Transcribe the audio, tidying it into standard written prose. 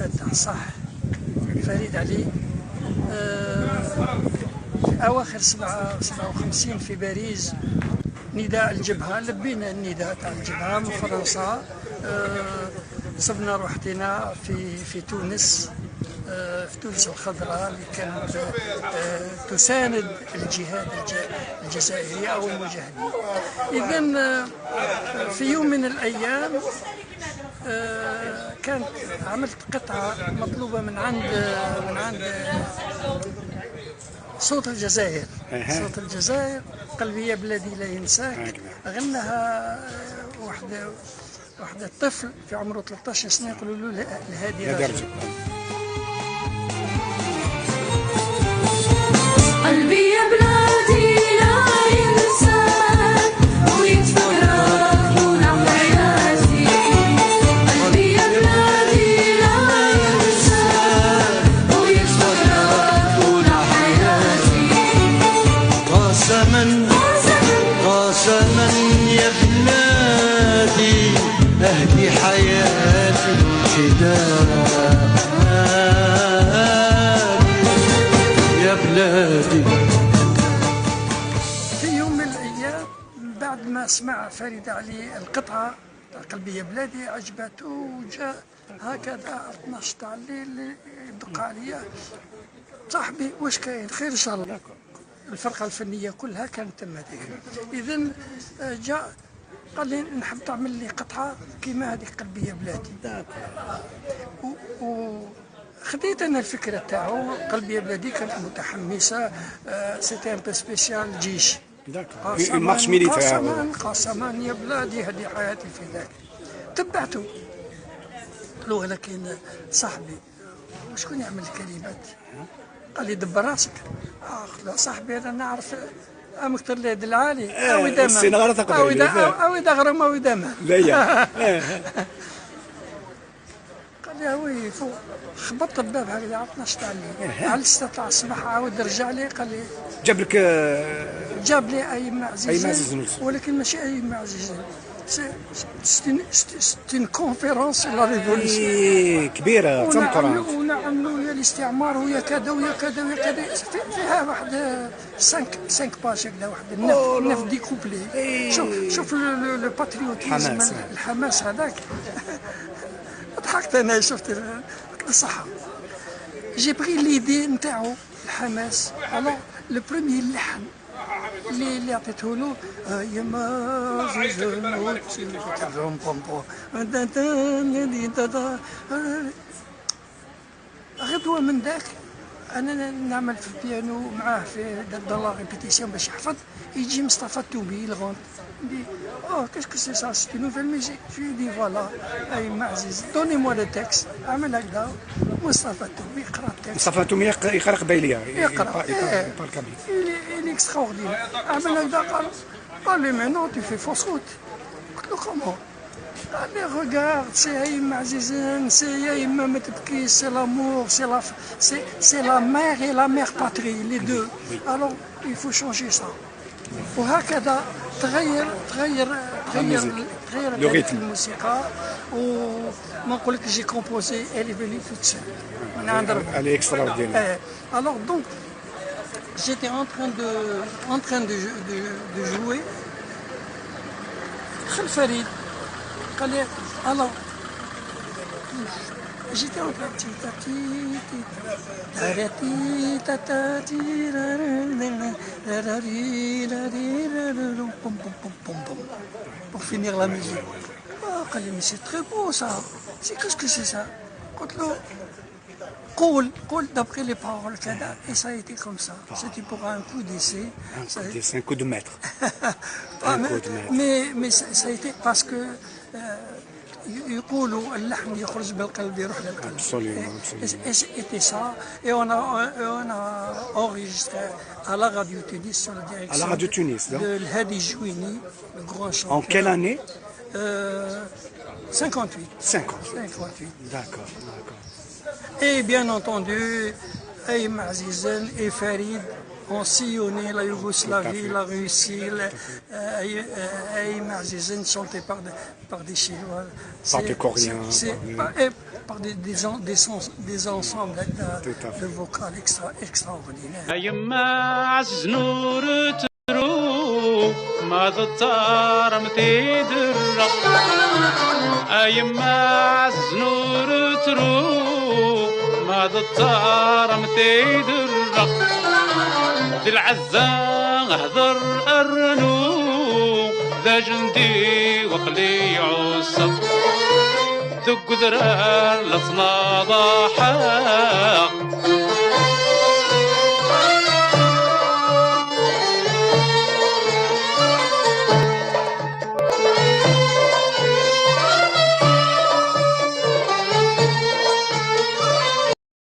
استاذ تاع صح فريد علي. في اواخر 57 في باريس، نداء الجبهه، لبينا النداء تاع الجبهة من فرنسا. صبنا روحتنا في تونس، في تونس الخضراء اللي كانت تساند الجهاد الجزائري او المجاهدين. اذا في يوم من الايام كانت عملت قطعه مطلوبه من عند صوت الجزائر. صوت الجزائر، قلبي يا بلادي لا ينساك، غناها واحد الطفل في عمره 13 سنه، يقولوا له الهادي رجب. قلبي يا بلادي لا ينساك ويتفكرك طول حياتي، قلبي يا بلادي لا ينساك ويتفكرك طول حياتي. قسما قسما يا بلادي أهدي حياتي فداك يا بلادي. في يوم من الأيام، بعد ما سمع فريد علي القطعة قلبي يا بلادي، عجبته وجاء هكذا 12 تاع الليل يدق عليا: صاحبي، واش كاين؟ خير ان شاء الله؟ الفرقة الفنية كلها كانت تم. اذا جاء قال لي: نحب تعمل لي قطعه كيما هذيك قلبي يا بلادي. و خديت انا الفكرة تاعو. قلبي يا بلادي كانت متحمسه، c'était un peu spécial، الجيش. Marche militaire. قسما قسما يا بلادي هذه حياتي فداك. تبعته له، ولكن صاحبي، وشكون يعمل الكلمات؟ قال لي: دبر راسك. لا صاحبي، انا نعرف أمكتر اليد العالي او اذا ما او اذا او اذا غرم او اذا ما لا. قال لي: oui فوق. خبطت الباب هكذا على 12 تاع الليل، على 6 تاع الصباح عاود رجع لي، قال لي جاب لك جاب لي ايما عزيزن. أيما عزيزن. ولكن ماشي ايما عزيزن، c'est une conférence sur la révolution. إيه كبيرة تنقرا. ونعملوا يا الاستعمار ويا كذا ويا كذا ويا كذا، فيها واحد 5 pages هكذا، واحد 9 10 couplets. شوف شوف le patriotisme. حماس. الحماس هذاك. ضحكت انا، شفت الصحه، j'ai pris l'idée نتاعو، الحماس. alors le premier لحن اللي عطيته له يما زوز بوم. غدوه من ذاك انا نعمل في البيانو معاه في dans la répétition باش يحفظ، يجي مصطفى التومي، il rentre، dit: oh، qu'est-ce que c'est ça؟ c'est nouvelle musique؟ je dis: voilà ايما عزيز، donnez-moi le texte. عمل هكذا مصطفى التومي، يقرا ال texte. مصطفى التومي يقرا قبيليه. يقرا. يقرا kabyle. il est extraordinaire. عمل هكذا، قال لي: mais non، tu fais fausse route. قلت له: comment؟ قال لي: regarde، c'est ايما عزيزان، c'est يا يما ما تبكيش، c'est l'amour، c'est la mère et la mère patrie، les deux، alors il faut changer ça. وهكذا تغير le rythme. الموسيقى. وما نقول لك j'ai composé، elle est venue toute seule من عند ربي. elle est extraordinaire. Alors donc j'étais en train de jouer، دخل فريد، قال لي alors j'étais en train ti ta ti ti ta ti ta ta ti ra ra ra ra ri ra ri ra ra ra pom pom pom pom pom pour finir la musique. Ah, قال لي: mais c'est très beau ça، c'est qu'est-ce que c'est ça؟ قلت له: قول قول d'après les paroles كذا. et ça a été comme ça، c'était pour un coup d'essai. C'est un coup de maître. Ah, Un mais, coup de maître. mais ça a été parce que يقولوا اللحن يخرج من القلب يروح للقلب. Absolument, absolument. Et c'était ça. Et on a enregistré à la radio Tunis sur la direction À la radio Tunis, de non. El Hadi Jouini, le grand chanteur. En quelle année؟ 58. 50. 58. D'accord. Et bien entendu, Aïma Azizen et Farid ont sillonné la Yougoslavie, la Russie. Aïma Azizen chanté par des Chinois. Par des Coréens. par des ensembles Tout à fait. De vocal extraordinaire. يما عزيز نور ترو ما تطار متيدر، يما عزيز نور ترو ما تطار متيدر، ذي العزة هضر أرنو ذا جندي وقلي عصب ذق ذرار لصنا ضحى.